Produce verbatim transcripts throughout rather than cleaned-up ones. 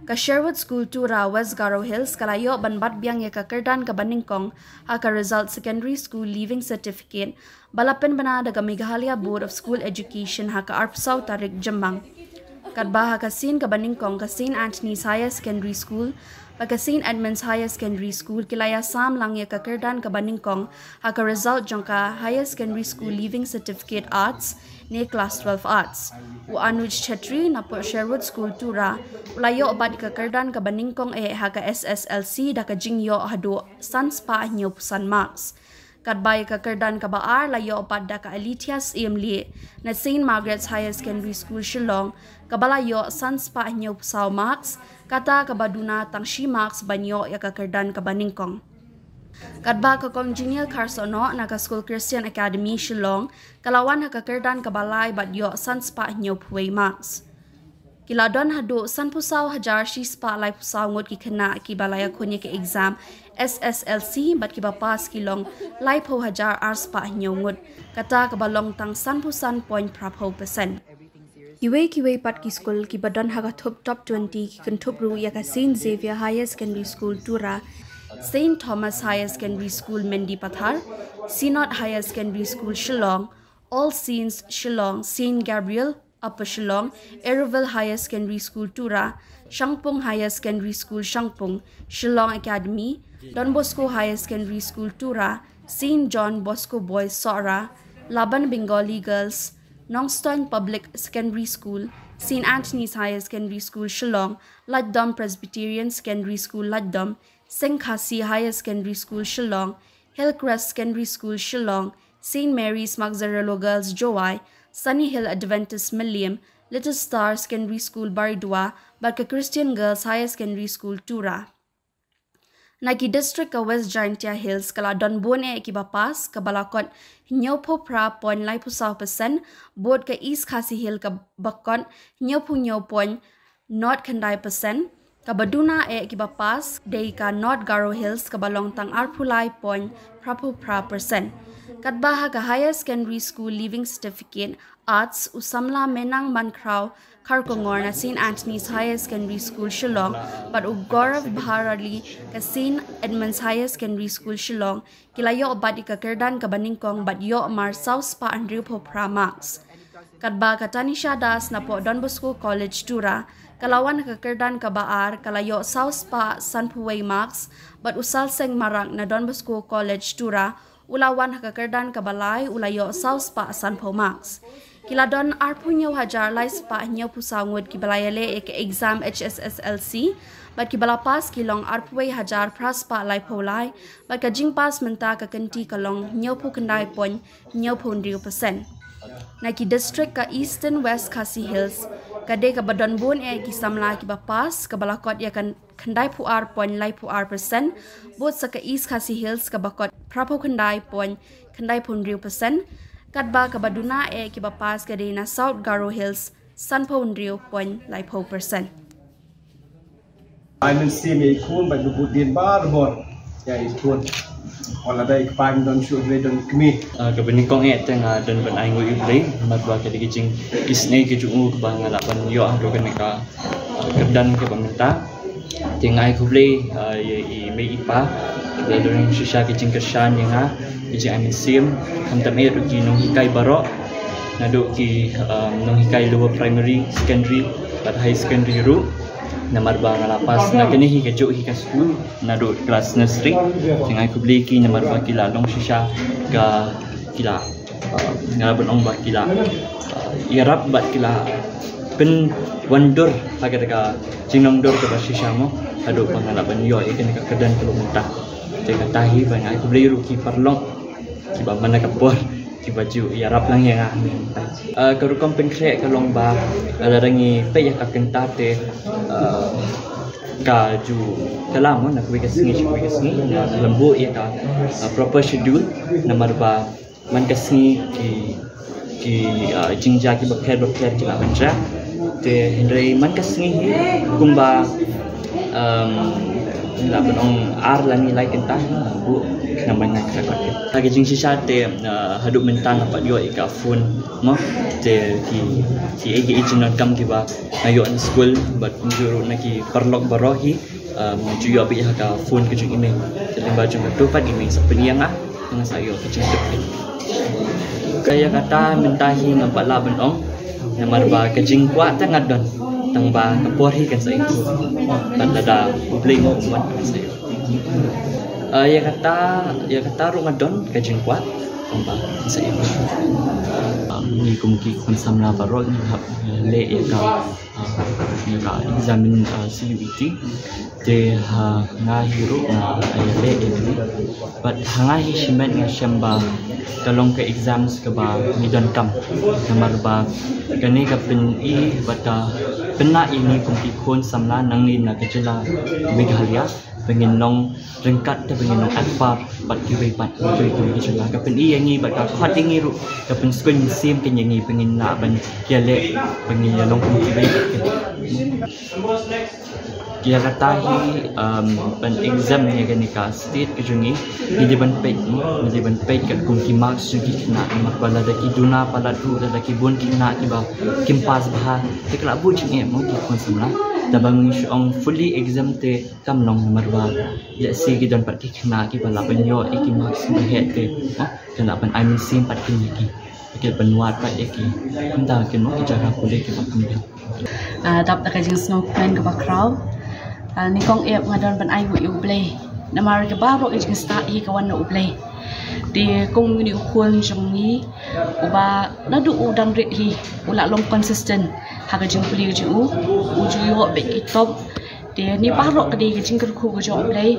Ka Sherwood School Tura, West Garo Hills, ka la ïoh ban bat biang ïa ka kyrdan kaba nyngkong ha ka result Secondary School Leaving Certificate ba la pynbna da ka Meghalaya Board of School Education ha ka arphew saw tarik Jymmang. Katba ha ka sien kaba nyngkong ka Saint Anthony's Higher Secondary School bad ka Saint Edmund's Higher Secondary School ki la ïasam lang ïa ka kyrdan kaba nyngkong ha ka result jong ka Higher Secondary School Leaving Certificate Arts ne Class twelve Arts. U Anuj Chetri na pdeng Sherwood School Tura u la ïoh bat ïa ka kyrdan kaba nyngkong eh ha ka S S L C da ka jingïoh haduh san spah hynñiew phew san marks. Katba ïa ka kyrdan kaba ar la ïoh bat da ka Alethea Syiemlieh na Saint Margaret's Higher Secondary School Shillong, kaba la ïoh san spah hynñiew phew saw marks, kata kaba duna tang shi marks ban ïoh ïa ka kyrdan kaba nyngkong. Katba ka Kong Junior Kharsohnoh na ka School Christian Academy Shillong ka la wan ha ka kyrdan kaba lai bad ïoh san spah hynñiew phew wei marks. Ki la don haduh san phew saw hajar shi spah lai phew saw ngut ki khynnah kiba la ïakhun ïa ka exam S S L C bad kiba pass ki long lai phew hajar ar spah hynñiew ngut, kata kaba long tang san phew san point phra phew percent. Kiwei kiwei pat ki skul kiba don ha ka thup top twenty ki kynthup ruh ïa ka Saint Xavier Higher Secondary School Tura, Saint Thomas Higher Secondary School Mendipathar, Synod Higher Secondary School Shillong, All Saints Shillong, Saint Gabriel Upper Shillong, Eroville Higher Secondary School Tura, Shangpung Higher Secondary School Shangpung, Shillong Academy, Don Bosco Higher Secondary School Tura, Saint John Bosco Boys Sohra, Laban Bengali Girls, Nongstoin Public Secondary School, Saint Anthony's Higher Secondary School Shillong, Latdom Presbyterian Secondary School Latdom, Seng Khasi Higher Secondary School Shillong, Hillcrest Secondary School Shillong, Saint Mary's Magzarelo Girls Jowai, Sunny Hill Adventist Mylliem, Little Star Secondary School Baridua, bad ka Christian Girls Higher Secondary School Tura. Na ki district ka West Jaintia Hills ka la don bun eh kiba pass, kaba la kot hynñiew phew phra point lai phew saw percent, bad ka East Khasi Hills kaba kot hynñiew phew hynñiew point nod khyndai percent, kaba duna eh kiba pass dei ka North Garo Hills kaba long tang arphew lai point phra phew phra percent. Katba ha ka Higher Secondary School Leaving Certificate Arts, u samla Menang Mankhraw Kharkongor na Saint Anthony's Higher Secondary School Shillong bad u Gaurav Bharali ka Saint Edmund's Higher Secondary School Shillong ki la ïoh bat ïa ka kyrdan kaba nyngkong bad ïoh mar saw spah hynriew phew phra marks. Katba ka Tanisha Das na pdeng Don Bosco College Tura ka la wan ha ka kyrdan kaba ar, ka la ïoh saw spah san phew wei marks, bad u Salseng Marak na Don Bosco College Tura u la wan ha ka kyrdan kaba lai, u la ïoh saw spah san phew marks. Ki la don arphew hynñiew hajar lai spah hynñiew phew saw ngut kiba la ïaleh ïa ka exam H S S L C, bad kiba la pass ki long arphew wei hajar phra spah lai phew lai, bad ka jingpass mynta ka kynti ka long hynñiew phew khyndai point hynñiew phew hynriew percent. Na ki district ka Eastern West Khasi Hills ka dei kaba don bun eh ki samla kiba pass, kaba la kot ïa ka khyndai phew ar point lai phew ar percent, bad sa ka East Khasi Hills kaba kot phra phew khyndai point khyndai phew hynriew percent, katba kaba duna eh kiba pass ka dei na South Garo Hills san phew hynriew point lai phew percent. Ai mynsiem ïa i khun bad ba bud dien barabor ïa i khun. Wat la da i kpa im don shuh, i don i kmie. Ah, kaba nyngkong eh te nga don ban ai nguh ïa U Blei, namar ba ka dei ka jingkisnei ka jong U kaba nga lah ban ïoh haduh kane ka, ah, kyrdan kaba mynta. Te nga ai khublei, ah, ïa i mei i pa kiba la don shisha ka jingkyrshan ïa nga, ka jingai mynsiem, khamtam eh ruh ki nonghikai baroh, naduh ki, ah, nonghikai lower primary, secondary bad higher secondary ruh. Namar ba nga la pass na kane hi kajuh hi ka skul naduh class nursery. Te nga ai khublei ïa ki namar ba ki la long shisha ka, ki la, ah, nga la ban ong ba ki la, ah, ïarap bad ki la pynwandur ha kata ka jinglong dur kaba shisha mo, haduh ba nga la ban ïoh ïa kane ka kyrdan kaba mynta. Te kata hi, bad nga ai khublei ruh ki paralok kiba man la ka por kiba ju ïarap lang ïa nga mynta. Ah, ka rukom pynkhreh ka long ba, ah, lada ngi peit ïa ka kynta te, ah, ka ju kylla mo na kawei ka sngi sha kawei ka sngi, nga lam buh ïa ka, ah, proper schedule namar ba man ka sngi ki, ki, ah, jingjia kiba pher ba pher ki lah ban jia. Te hynrei man ka sngi hi kumba, um, lah ban ong ar lane lai kynta hi nga buh Namar nga kata kot. Ha ka jingshisha te, uh, haduh mynta nga pat ïoh ïa ka phone mo. Te ki ki ki jingdonkam kiba nga ïoh na skul bad kumjuh ruh na ki paralok baroh hi, um, nga ju ïoh beit ha ka phone ka jong i mei. Te lyngba jong katu pat i mei sa pynïeng ah, nga sa ïoh ka jingtip. Ka ïa kata mynta hi ngam pat lah ban ong. Namar ba ka jingkwah te nga don, tang ba ka por hi kan sa ïoh. Tang lada U Blei u mon kan sa ïoh. Ah, ïa kata, ïa kata ruh nga don ka jingkwah, tang ba kan sa ïoh. Ah, ngi kum ki khun samla baroh ngi hap leh ïa ka, ah, ïa ka examine, ah, C U E T. Te ha nga hi ruh nga ïaleh ïa kane. Bad ha nga hi shimet nga shem ba ka long ka exams kaba ngi donkam. Namar ba kane ka pyni bad ka pynlah ïa ngi kum ki khun samla nangne na ka jylla Meghalaya ba ngin long ryngkat te ba ngin long atpar bad kiwei pat kiwei kum ki jylla. Ka pyni ïa ngi bad ka khot ïa ngi ruh, ka pynskhem mynsiem ïa ngi ba ngin lah ban ïaleh, ba ngin ïalong kum kiwei pat. Ïa kata hi, um, ban exam ïa kane ka state ka jong ngi, ngi dei ban peit, ngi dei ban peit katkum ki marks jong ki khynnah, namar ba lada ki duna palat ruh, lada ki bun ki khynnah kiba kim pass bha, te ka la buh jingeh mo ki khun samla. Te ba ngi shu ong fully exam te kam long, namar ba lehse ki don pat ki khynnah kiba lah ban ïoh ïa ki marks kiba heh te, ha, kan lah ban ai mynsiem pat kin ïa ki. Ki ban wad pat ïa ki. Kumta kin mo ki jaka pule kiba kham biang. Ah, dap da ka jingsngewkmen kaba khraw. Ah, nyngkong eh nga don ban ai nguh ïa U Blei. Namar kaba baroh ka jingstad hi ka wan na U Blei. Te kum une u khun jong ngi uba naduh u dang rit hi u la long consistent ha ka jingpule ka jong u, u ju ïoh beit ki top. Te ne baroh ka dei ka jingkyrkhu ka jong U Blei.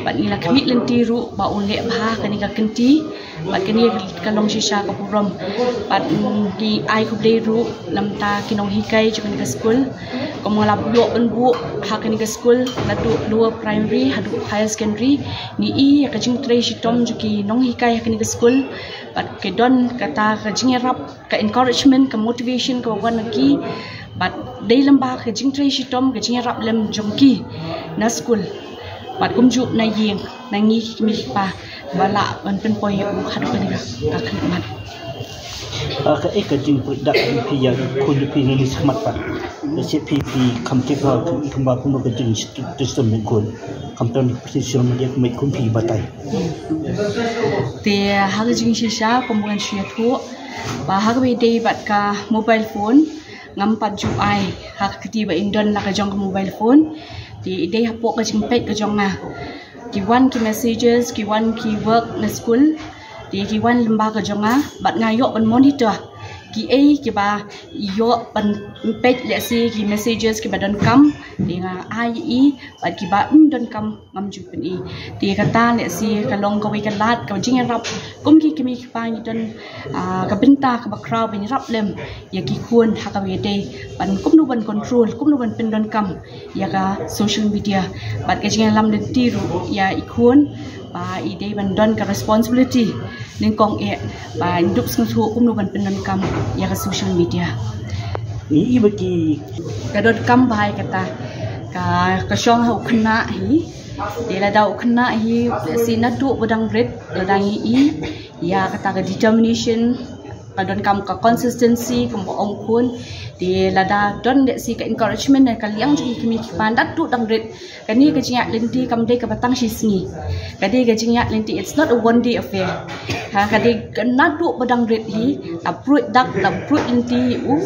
Bad ngi la khmih lynti ruh ba un leh bha kane ka kynti. Bad kane ka long shisha ka burom. Bad, mm, ngi ai khublei ruh namar ki nonghikai jong kane ka skul. Kum nga la ïoh ban buh ha kane ka skul, naduh lower primary haduh higher secondary, ngi i ïa ka jingtrei shitom jong ki nonghikai ha kane ka skul. Bad ki don kata ka jingïarap, ka encouragement, ka motivation kaba wan na ki. Bad dei lem bad ka jingtrei shitom, ka jingïarap lem jong ki na skul. Bad kumjuh na ïing, na ngi ki kmie ki kpa ba lah ban pynpoi ïa u haduh kane ka khyllipmat. Ah, kaei ka jingpyrshah jong phi ïa ka khun jong phi nangne shakhmat pat? Lehse phi, phi kham tip ba kumba kumno ka jingshitom jong khun. Khamtam phi shu mad ïa ka met khun phi batai. Te ha ka jingshisha kumba ngan shu ïathuh ba ha kaba ïadei bad ka mobile phone, ngam pat ju ai ha ka kti ba in don la ka jong ka mobile phone. Te i dei hapoh ka jingpeit ka jong nga. Ki wan ki messages, ki wan ki work na skul. Te ki wan lyngba ka jong nga bad nga ïoh ban monitor kiei kiba ïoh ban peit, lehse ki messages kiba donkam. Te nga ai i bad kiba ym donkam ngam ju pyni. Te kata lehse ka long kawei ka lad ka jingïarap kum ki kmie ki kpa ngi don, ah, ka bynta kaba khraw ban ïarap lem ïa ki khun ha kaba ïadei ban kumno ban control, kumno ban pyndonkam ïa ka social media. Bad ka jingïalam lynti ruh ïa i khun ba i dei ban don ka responsibility nyngkong eh ba in dup sngewthuh kumno ban pyndonkam ïa ka social media. Ngi i ba ki ka donkam bha ïa kata. Ka, ka shong ha u khynnah hi. Te lada u khynnah hi, lehse naduh ba dang rit, lada ngi i ïa kata ka determination, ka donkam ka consistency kumba ong khun. Te lada don lehse ka encouragement na ka liang jong ki kmie ki kpa naduh dang rit. Kane ka jingïaid lynti kam dei kaba tang shi sngi. Ka dei ka jingïaid lynti, it's not a one day affair. Ha, ka dei ka naduh ba dang rit hi, la pruid dak, la pruid lynti u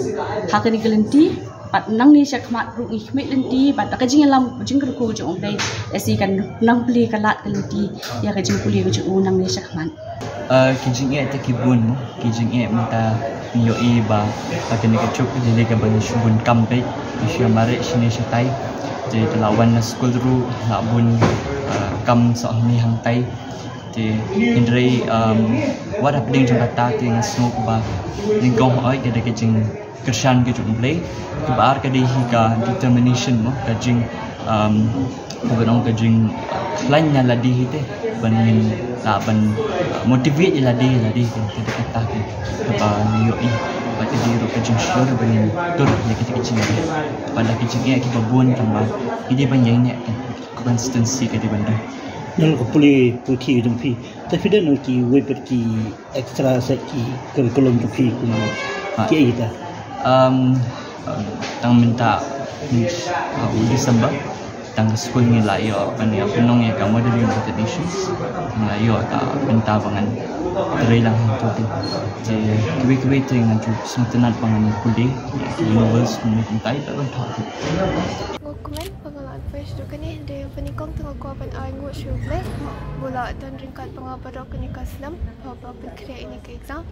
ha kane ka lynti. Bad nangne shakhmat ruh ngi khmih lynti bad da ka jingïalam jingkyrkhu jong U Blei, lehse kan nang plie ka lad ka lynti ïa ka jingpule ka jong u nangne shakhmat. Ah, ki jingeh te ki bun mo, ki jingeh mynta ngi ïohi ba ha kane ka juk ka jingeh kaba ngi shu bun kam beit, ngi shu mareh shane shatai. Te la wan na skul ruh la bun, ah, kam soh hangne hangtai. Te hynrei, um, wat hapdeng jong kata te nga sngew ba nyngkong hoi ka dei ka jing kyrshan ka jong U Blei. Kaba ar ka dei hi ka determination mo, ka jing, um, kaba nong ka jing, uh, khlaiñ na lade hi te ban ngin, uh, ban, uh, motivate ïa lade, ïa lade hi te, te kata hi kaba ngi ïohi. Bad ka dei ruh ka jingshlur ban ngin tur ïa kita ki jingeh. Bad la ki jingeh kiba bun tang ba ngi dei ban ïeng ne, consistency ka dei ban don. Nang ka pule pule ki jong phi. Te phi don ki wei pat ki extra set ki curriculum jong phi kum ki ai ta. Um, um, tang mynta uh, u December tang ka skul ngi la ïoh ban ïa pynlong ïa ka modeling competition. Ngi la ïoh ka bynta ba ngan trei lang hangto. Te kiwei kiwei te ngan ju sngewtynnat ba ngan pule ïa ki novels kumne kumtai ba ban thoh. Nga kmen ba nga la advice ruh kane hynrei ba nyngkong te nga kwah ban ainguh sha U Blei ba u la don ryngkat bad nga baroh kane ka snem ba ba pynkhreh ïa kane ka exam.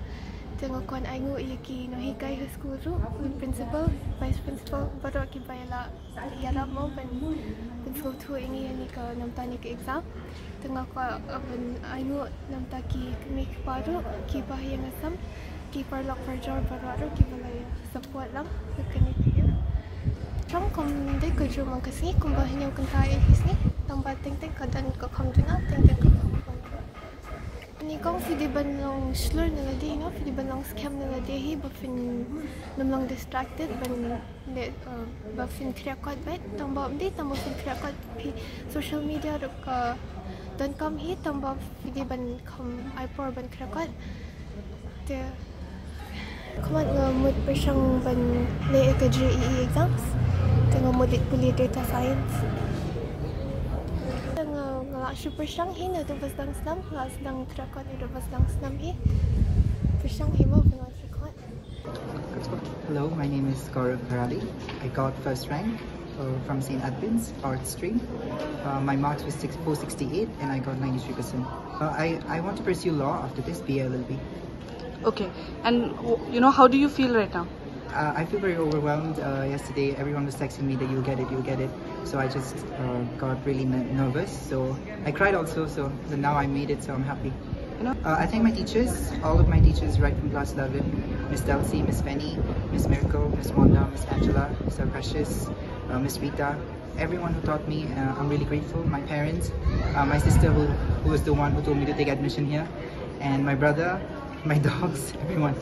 Te nga kwah ainguh ïa ki nonghikai ha skul ruh, u principal, vice principal, baroh kiba ïa la ïarap mo ban pynsngewthuh ïa ngi ïa kane ka namta kane ka exam. Te nga kwah ban ainguh namta ki kmie ki kpa ruh kiba ha ïing ha sem, ki paralok parajor baroh ruh kiba la ïa support lang ha kane ka ïa. Shong kum dei ka jingmong ka sngi kumba hynñiew kynta ïa ki sngi, tang ba teng teng ka don ka kham duna, teng teng ka kham kham. Nyngkong phi dei ban long shlur na lade, you know, phi dei ban long skhem na lade hi ba phin ym long distracted ban leh, uh, ba phin khreh kot bad tang ba ym dei tang ba phin khreh kot phi social media ruh ka donkam hi, tang ba phi dei ban kham ai por ban khreh kot. Te kumne nga mut pyrshang ban leh ka J E E exams. Te nga mut leit pule data science. Te nga nga la shu pyrshang hi naduh ba sdang snem, la sdang khreh kot naduh ba sdang snem hi. Pyrshang hi mo ban wan khreh kot. Hello, my name is Gaurav Kharali. I got first rank uh, from Saint Albans, art stream. Uh, my marks was six, four sixty-eight and I got ninety-three percent. Uh, I, I want to pursue law after this, B A L L B. Okay, and w- you know, how do you feel right now? Uh, I feel very overwhelmed. Uh, yesterday, everyone was texting me that you'll get it, you'll get it. So I just uh, got really n- nervous. So I cried also. So but now I made it, so I'm happy. You know, uh, I thank my teachers, all of my teachers, right from class eleven, Miss Delcy, Miss Penny, Miss Miracle, Miss Wanda, Miss Angela, Sir Precious, uh, Miss Rita, everyone who taught me. Uh, I'm really grateful. My parents, uh, my sister, who, who was the one who told me to take admission here, and my brother, my dogs, everyone.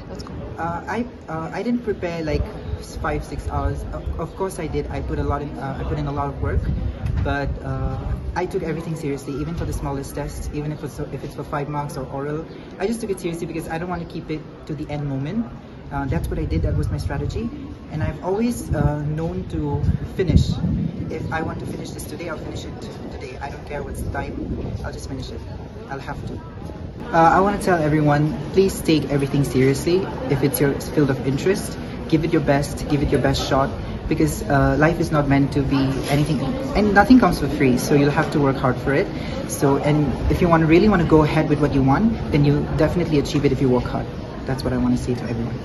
That's cool. Uh, I uh, I didn't prepare like five six hours. Of, of course I did. I put a lot in. Uh, I put in a lot of work, but uh, I took everything seriously, even for the smallest tests, even if it's if it's for five marks or oral. I just took it seriously because I don't want to keep it to the end moment. Uh, that's what I did. That was my strategy. And I've always uh, known to finish. If I want to finish this today, I'll finish it today. I don't care what's the time. I'll just finish it. I'll have to. Uh, I want to tell everyone, please take everything seriously. If it's your field of interest, give it your best, give it your best shot, because uh, life is not meant to be anything, and nothing comes for free, so you'll have to work hard for it. So, and if you want to really want to go ahead with what you want, then you'll definitely achieve it if you work hard. That's what I want to say to everyone.